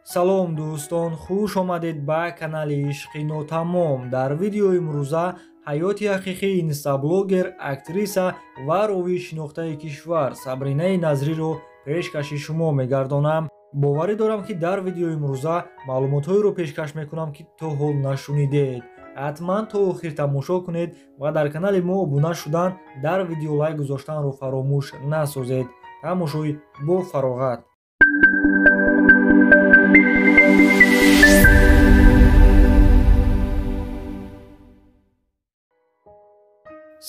Салом дӯстон, хуш омадед ба канали Ишқи Нотамом. Дар видеои имрӯза ҳаёти ҳақиқии инстаблогер, актриса ва ровии шинохтаи кишвар Сабринаи Назриро пешкаши шумо мегардонам. Боварӣ дорам, ки дар видеои имрӯза маълумотҳоеро пешкаш мекунам, ки то ҳол нашунидед. Ҳатман то охир тамошо кунед ва дар канали мо обуна шудан, дар видео лайк гузоштанро фаромӯш насозед. Тамошои бо фароғат.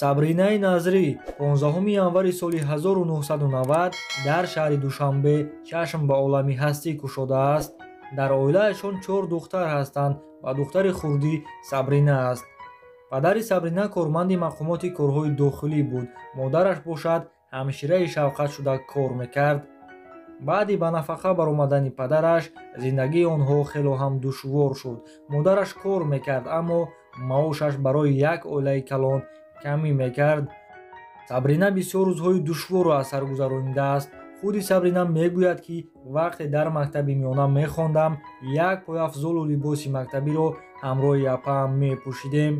Сабринаи Назрӣ 15 январи соли 1990 дар шаҳри Душанбе чашм ба олами ҳастӣ кушодааст. Дар оилаашон 4 духтар ҳастанд ва духтари хурдӣ Сабрина аст. Падари Сабрина корманди мақомоти корҳои дохилӣ буд, модараш бошад ҳамшираи шавқат шуда кор мекард. Баъди ба нафақа баромадани падараш зиндагии онҳо хело ҳам душвор шуд. Модараш кор мекард, аммо маошаш барои як оилаи калон камӣ мекард. Сабрина бисёр рӯзҳои душворро аз сар гузаронидааст. Худи Сабрина мегӯяд, ки вақте дар мактаби миёна мехондам, як пойафзолу либоси мактабиро ҳамроҳи апаам мепӯшидем.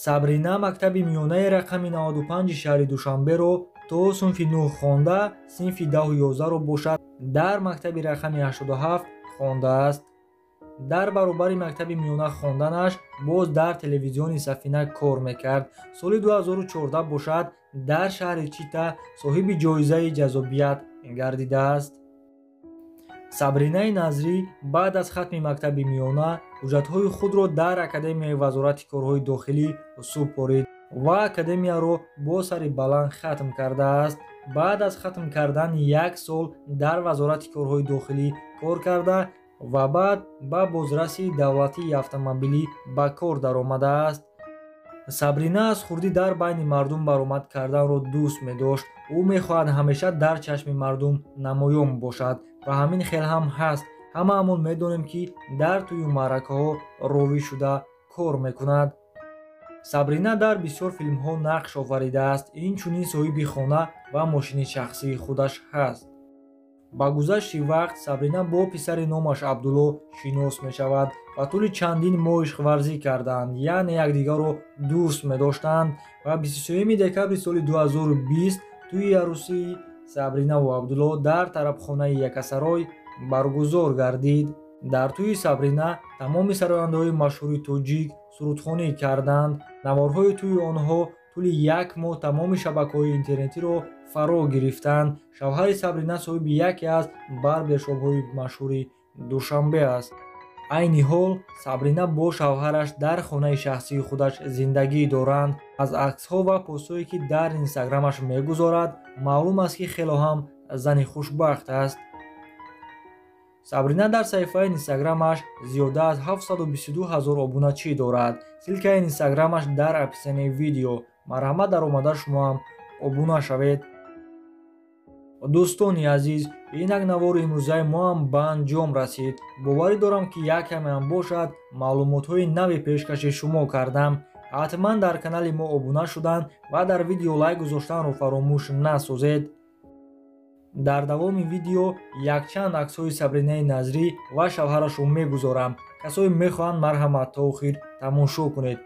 Сабрина мактаби миёнаи рақами 95 шаҳри Душанберо то синфи 9 хонда, синфи 10-11-ро бошад дар мактаби рақами 87 хондааст. Дар баробари мактаби миёна хонданаш боз дар телевизиони Сафина кор мекард. Соли 2014 бошад дар шаҳри Чита соҳиби ҷоизаи ҷаззобият гардидааст. Сабринаи Назрӣ баъд аз хатми мактаби миёна ҳуҷҷатҳои худро дар Академияи вазорати корҳои дохилӣ супорид ва академияро бо сари баланд хатм кардааст. Баъд аз хатм кардан як сол дар вазорати корҳои дохилӣ кор карда ва баъд ба бозрасии давлатии автомобилӣ ба кор даромадааст. Сабрина аз хурдӣ дар байни мардум баромад карданро дӯст медошт. Ӯ мехоҳад ҳамеша дар чашми мардум намоён бошад ва ҳамин хел ҳам ҳаст. Ҳамаамон медонем, ки дар тӯю маъракаҳо ровӣ шуда кор мекунад. Сабрина дар бисёр филмҳо нақш офаридааст, инчунин соҳиби хона ва мошини шахсии худаш ҳаст. Ба гузашти вақт Сабрина бо писари номаш Абдулло шинос мешавад ва тӯли чандин моҳ ишқварзӣ карданд, яъне якдигарро дӯст медоштанд ва 23 декабри соли 2020 тӯи арӯсии Сабринаву Абдулло дар тарабхонаи Якасарой баргузор гардид. Дар тӯи Сабрина тамоми сарояндаҳои машҳури тоҷик сурудхонӣ карданд. Наворҳои тӯи онҳо тӯли як моҳ тамоми шабакаҳои интернетиро фаро гирифтанд. Шавҳари Сабрина соҳиби яке аз барбершопҳои машҳури Душанбе аст. Айни ҳол Сабрина бо шавҳараш дар хонаи шахсии худаш зиндагӣ доранд. Аз аксҳо ва постҳое, ки дар инстаграмаш мегузорад, маълум аст, ки хело ҳам зани хушбахт аст. Сабрина дар саҳифаи инстаграмаш зиёда аз 722 ҳазор обуначӣ дорад. Ссилкаи инстаграмаш дар описанияи видео. Марҳамат, даромада шумо ҳам обуна шавед. Дӯстони азиз, инак навори имрӯзаи мо ҳам ба анҷом расид. Боварӣ дорам, ки як каме ҳам бошад маълумотҳои нави пешкаши шумо кардам. Ҳатман дар канали мо обуна шудан ва дар видео лайк гузоштанро фаромӯш насозед. Дар давоми видео якчанд аксҳои Сабринаи Назрӣ ва шавҳарашро мегузорам. Касое мехоҳанд, марҳамат, то охир тамошо кунед.